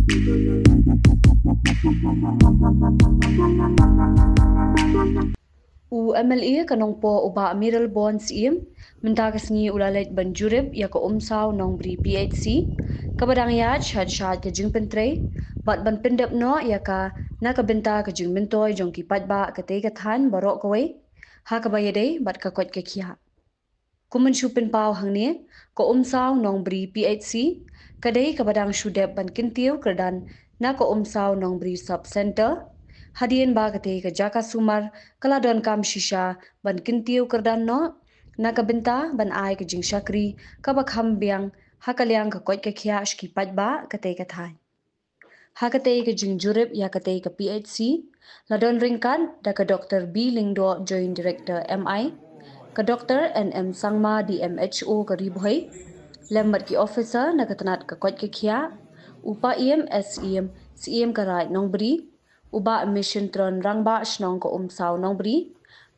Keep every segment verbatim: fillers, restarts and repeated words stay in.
U M L A ka Nongpoh u Bah Mayralborn Syiem mynta ka sngi u la leit ban jurip ïa ka Umsaw Nongbri P H C kaba dang ïaid shait shait ka jingpyntrei bad ban pyndep noh ïa ka na ka bynta ka jingmyntoi jong ki paidbah katei ka thaiñ baroh kawei ha kaba ïadei bad ka koit ka khiah. Kum ban shu pynpaw hangne, ka Umsaw Nongbri P H C ka dei kaba dang shu dep ban kyntiew kyrdan na ka Umsaw Nongbri Sub Centre hadien ba katei ka jaka sumar ka la donkam shisha ban kyntiew kyrdan noh na ka bynta ban ai ka jingshakri kaba kham biang ha ka liang ka koit ka khiah sha ki paidbah katei ka thaiñ. Ha katei ka jingjurip ïa katei ka P H C la don ryngkat da ka Doktor B Lyngdoh, Joint Director M I, ka Doktor N M Sangma, D M H O ka Ri Bhoi, lem bad ki officer na ka tnat ka koit ka khiah, u Paiem S Syiem, Syiem ka Raid Nongbri, u Bah Mission Tron, Rangbah Shnong ka Umsaw Nongbri,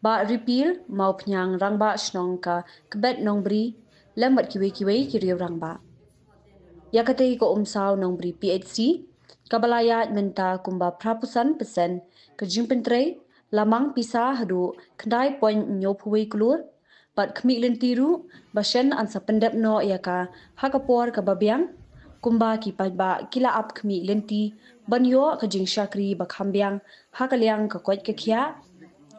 Bah Ripil Mawphniang, Rangbah Shnong ka Kbet Nongbri, lem bad kiwei kiwei ki riew rangbah. Ïa katei ka Umsaw Nongbri P H C kaba la ïaid mynta kumba phra phew san percent ka jingpyntrei la mang pisa haduh khyndai point hynñiew phew wei klur bad khmih lynti ruh ba shen yn sa pyndep noh ïa ka ha ka por kaba biang kumba ki paidbah ki la ap khmih lynti ban ïoh ka jingshakri ba kham biang ha ka liang ka koit ka khiah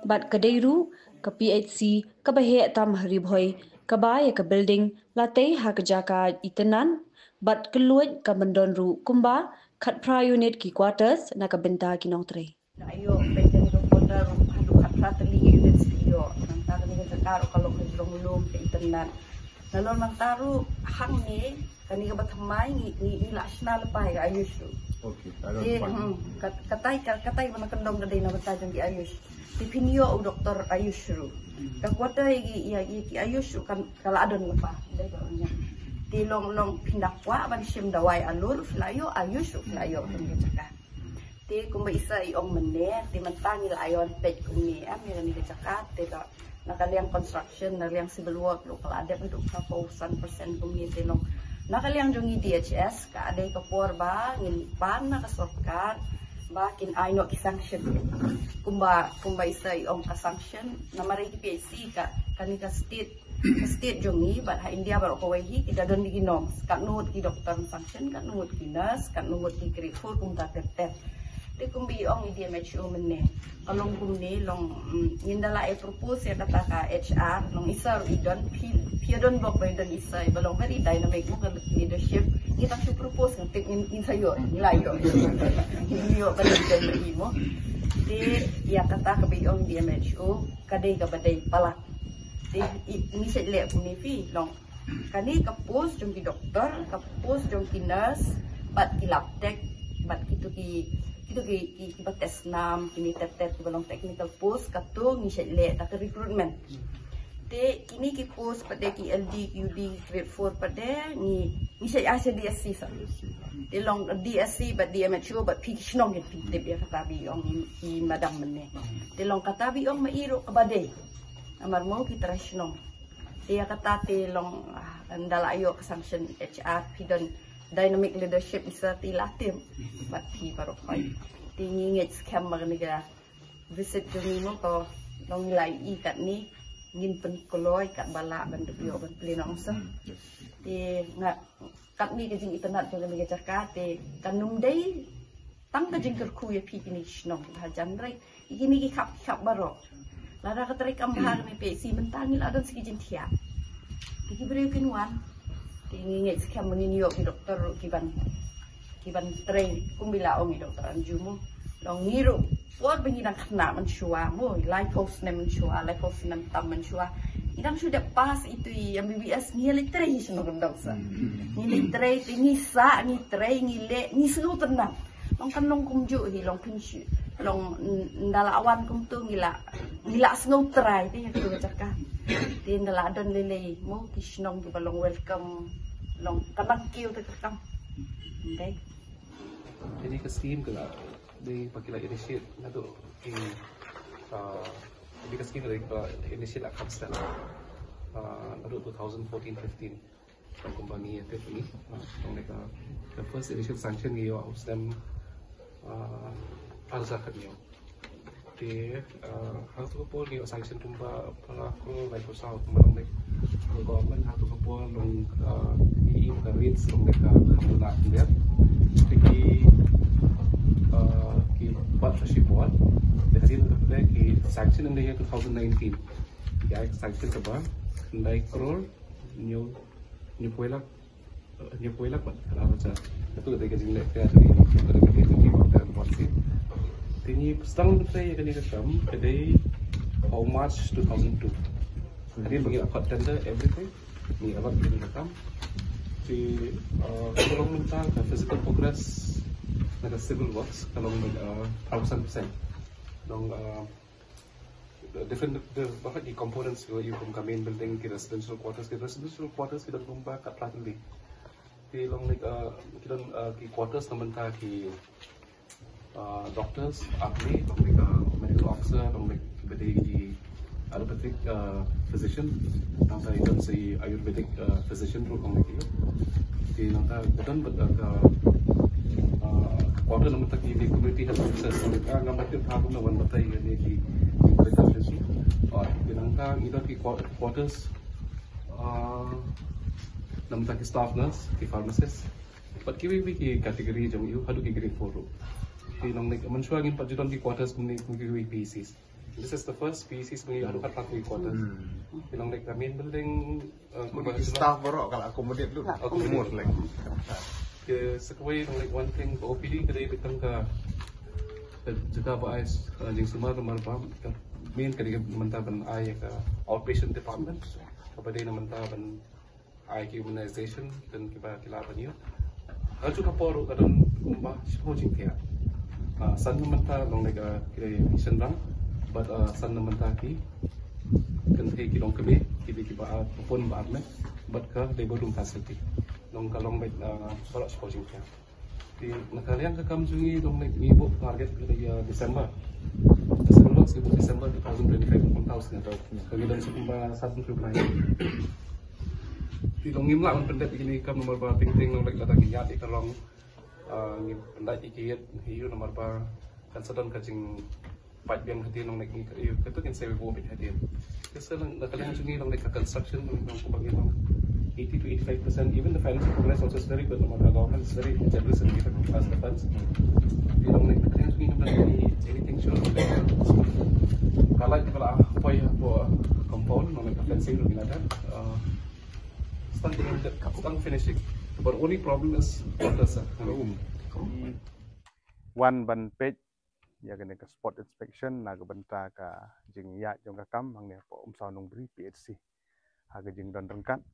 bad ka dei ruh ka P H C kaba heh tam ha Ri Bhoi kaba ïa ka building la tei ha ka jaka itynnad bad ka luid ka ban don ruh kumba khatphra unit ki quarters na ka bynta ki nongtrei. Ïoh peit ka quarter haduh khatphra tylli ki unit ïoh. Nangta kane ka jaka ruh ka long ka jrong lum ka itynnad. Nalor nangta ruh hangne kane kaba thymmai ngi ngi ngi la shna lypa ïa ka Ayush ruh. Okay, I don't Te, find. Hmm, kat-, katai ka-, katai ba na kyndong ka dei na bynta jong ki Ayush. Te phin ïoh u doktor Ayush ruh. Ka quarter ïa ki ïa ïa ki Ayush ruh kan ka la don lypa. Dei ba ong ïa. Te long long phin da kwah ban shim dawai alur phi la ïoh Ayush ruh phi la ïoh kane ka jaka. Te kumba i sa i ong mynne, te mynta ngi la ïoh peit kumne em ïa kane ka jaka, te ka na ka liang construction, na liang civil work, ruh ka la dep haduh ka phew san percent kumne te long. Na ka liang jong ngi D H S, ka dei ka por ba ngin pan na ka sorkar ba kin ai noh ki sanction. Kumba, kumba i sa i ong ka sanction, namar ïa ki P H C ka, kane ka state, ka state jong ngi bad ha India baroh kawei hi ki da don ki norms. Katno ngut ki doctor sanction, katno ngut ki nurse, katno ngut ki grade four kumta ter ter. Te kumba i ong i D M H O mynne. Ka long kumne long, mm, ngin da la ïa propose ïa kata ka H R, long i sa ruh i don, phi, phi ïa don bok ba i don i sa, ba long very dynamic mo ka leadership. Ngi tang shu propose ngi tip ngin, ngin sa ïoh, ngi la ïoh. Ngin ïoh ba don i mo. Te ïa kata kaba i ong D M H O, ka dei kaba dei palat. Te i, ngi sa leh kumne phi long. Kane ka post jong ki doctor, ka post jong ki nurse, bad ki lab tech, bad kito ki, kito ki, ki, kiba test nam, kine ter ter kiba long technical post, kato ngi sa leh da ka recruitment. Te kine ki post pat de ki L D, ki U D, grade four pat de ngi, ngi sa ai sha D S C sa. Te long D S C bad D M H O bad phi ki shnong kin phi tip ïa kata ba i ong i, i madam mynne. Te long kata ba i ong ma i ruh kaba dei. Namar mo ki trai shnong. Te ïa kata te long, ah, ynda la ïoh ka sanction H R phi don dynamic leadership i sa te la tip. Bad phi baroh hoi. Te ngi ngeit skhem ba kane ka visit jong ngi mo ka long ngi la ïohi katne ngin pynkloi katba lah ban dep ïoh ban plie nongsa. Te nga katne ka jingitynnad jong kane ka jaka te kan ym dei tang ka jingkyrkhu ïa phi kine ki shnong, hajan rei ïa kine ki khap, ki khap baroh. Lada ka trei kam bha kane P H C mynta ngi la don sa ki jingthiah. Te ki briew kin wan. Te ngi ngeit skhem ba ngin ïoh ki doktor ruh ki ban, ki ban trei kumba la ong i Doktor Anju mo. Long ngi ruh por ba ngi dang khynnah mynshuwa mo, laiphew snem mynshuwa, laiphew snem tam mynshuwa. Ngi dang shu dep pass itu i M B B S ngi leit trei shnong kyndong sa. Ngi leit trei te ngi sah, ngi trei, ngi leh, ngi sngewtynnat. Long kan long kumjuh hi long pynshoi. Long n-, ynda la wan kumto ngi la, ngi la sngew trai te ïa kito ka jaka. Te ynda la don lei lei mo ki shnong kiba long welcome. Long kan dang kiew te ka kam. Ndai. Kane ka scheme ka la dei ba ki la initiate naduh ki, ah, kane ka scheme ka la initiate ha Khamstan, ah, naduh two thousand fourteen fifteen. Kumba ngi ïa tip ngi, ah, tang ka, ka first initial sanction ngi ïoh u snem, ah, ar hajar khathynñiew. Te, ah, ha kato ka por ngi ïoh sanction kumba phra klur laiphew saw kumba long dei. Ka government ha kato ka por long, ah, i im ka rates long dei ka kham duna kumba. Te ki, ah, ki bat sa shipor. Te hadien ka dei ki sanction in the year two thousand nineteen. Ki ai sanction kaba khyndai klur hynñiew, hynñiewphew lak, eh, hynñiewphew lak bad khyndai hajar. Kato ka dei ka jingleh ka jong ngi, ka dei ka dei ka dei ka dei ka dei. Te ngi sdang ban trei ïa kane ka kam ka dei ha u March two thousand two. Hadien ba ngi la khot tender everything, ngi la ïoh ïa kane ka kam. Te, eh, ka long mynta ka physical progress na ka civil works ka long, eh, thousand percent. Long, eh, the different, the, the, the components, you know, you from ka main building, ki residential quarters, ki residential quarters ki don kumba khatphra tylli. Ki long like, uh, ki don, uh, ki quarters na bynta ki, uh, doctors, army, long like, uh, medical officer, long like ki ba dei ki allopathic, uh, physician, nangta i don sa i ayurvedic, uh, physician ruh long like ki. Te nangta ka don bad, uh, ka, uh, quarter na bynta ki community health services, long like, uh, ngam pat tip ha kumno wan batai ïa kine ki, ki quarters. Te nangta i don ki quar-, quarters, uh, na bynta ki staff nurse, ki pharmacist. Bad kiwei kiwei ki category jong i haduh ki grade four ruh. Te long like mynshuwa ngim pat ju don ki quarters kumne kum kiwei P E Cs. This is the first P E Cs ba ngi ïoh haduh khatphra tylli ki quarters. Hmm. Ki long like ka main building, uh, kumba ki staff baroh ka la accommodate lut. Accommodate. Like. Te sa kawei long like one thing, ka O P D ka dei beit tang ka, ka jaka ba ai, uh, jingsumar namar ba ka main ka dei na bynta ban ai ka outpatient department. Kaba dei na bynta ban ai ki immunization, don kiba ki lah ban ïoh. Ha kajuh ka por ruh ka don kumba shiphew jingthiah. Ah, san na bynta long like, ah, ki dei ki shynrang, bad, ah, san na bynta ki kynthei ki longkmie, ki dei kiba, ah, bun ba admit, bad ka dei ba dum facility. Long ka long beit, ah, baroh shiphew jingthiah. Te na ka liang ka kam jong ngi long like ngi buh target ka dei, ah, December. December, ngi buh December two thousand twenty-five, one thousand. Ka ngi don sa kumba san phew phew. Te long ngim lah ban pyndep ïa kine ki kam namar ba teng teng long like lada ngi ïaid ïa ka rong, ah, ngi pyndait ïa ki ïit ïa u namar ba kan sa don ka jingpait biang hadien long like ngi, ïa, kato kin sa ïa u beit hadien. Te sa long na ka liang jong ngi long like ka construction long kumba ngi long eighty to eighty-five percent. Even the financial progress also is very good namar ba government is very generous and giving us the funds. Te long like na ka liang jong ngi ngim don any, anything sure. Ka light ka la poi hapoh compound, long like ka fencing ruh ngi la dep. Ah, Stang ki dang, stang finishing. But only problem is water, sir. Room. Wan ban peit ïa kane ka spot inspection na ka bynta ka jingïaid jong ka kam hangne hapoh Umsaw Nongbri P H C. Ha ka jingdon ryngkat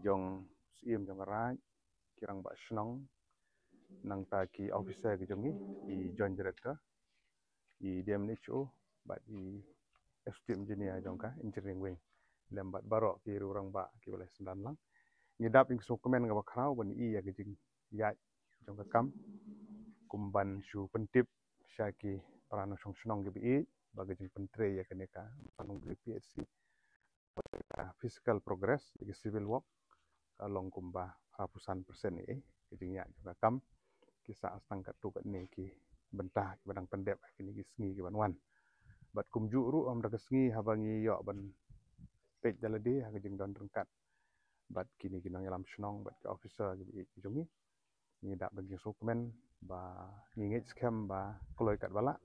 jong Syiem jong ka Raid, ki Rangbah Shnong, nangta ki officer ki jong ngi, i Joint Director, i D M H O, bad i Executive Engineer jong ka Engineering Wing, lem bad baroh ki riew rangbah kiba la synran lang. Ngi dap ïa ka jingsngewkmen kaba khraw ban ïohi ïa ka jingïaid jong ka kam, kum ban shu pyntip sha ki para nongshong shnong kiba ïeit ba ka jingpyntrei ïa kane ka Umsaw Nongbri P H C, ka physical progress ïa ki civil work ka long kumba phra phew san percent ïa ka jingïaid jong ka kam. Ki sah stang katto katne ki bynta kiba dang pyndep ha kine ki sngi kiban wan. Bad kumjuh ruh ym da ka sngi haba ngi ïoh ban peit da lade ha ka jingdon ryngkat bad kine ki nongïalam shnong bad ki officer kiba ïeit ki jong ngi. Ngi dap da ka jingsngewkmen ba ngi ngeit skhem ba kloi katba lah,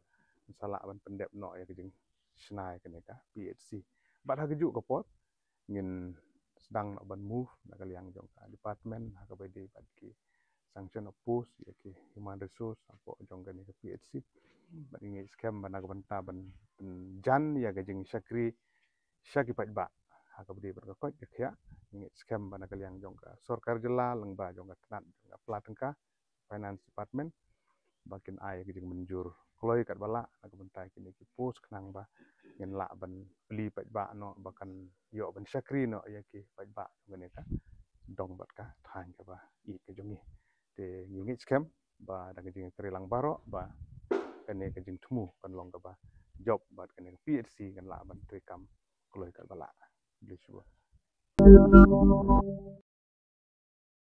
ngi sa lah ban pyndep noh ïa ka jingshna ïa kane ka P H C. Bad ha kajuh ka por ngin sdang noh ban move na ka liang jong ka department ha kaba ïadei bad ki sanction of post ïa ki human resource hapoh jong kane ka P H C. Bad ngi ngeit skhem ba na ka bynta ban pynjan ïa ka jingshakri sha ki paidbah ha kaba ïadei bad ka koit ka khiah, ngi ngeit skhem ba na ka liang jong ka sorkar jylla lyngba jong ka tnat jong ka pla tyngka, Finance Department, ba kin ai ka jingmynjur kloi katba lah na ka bynta kine ki post khnang ba ngin lah ban plie paidbah noh ba kan ïoh ban shakri noh ïa ki paidbah jong kane ka dong bad ka thaiñ kaba ïeit ka jong ngi. Te ngi ngeit skhem ba da ka jingtrei lang baroh ba kane ka jingthmu kan long kaba jop bad kane ka P H C kan lah ban trei kam kloi katba lah. Khublei shibun.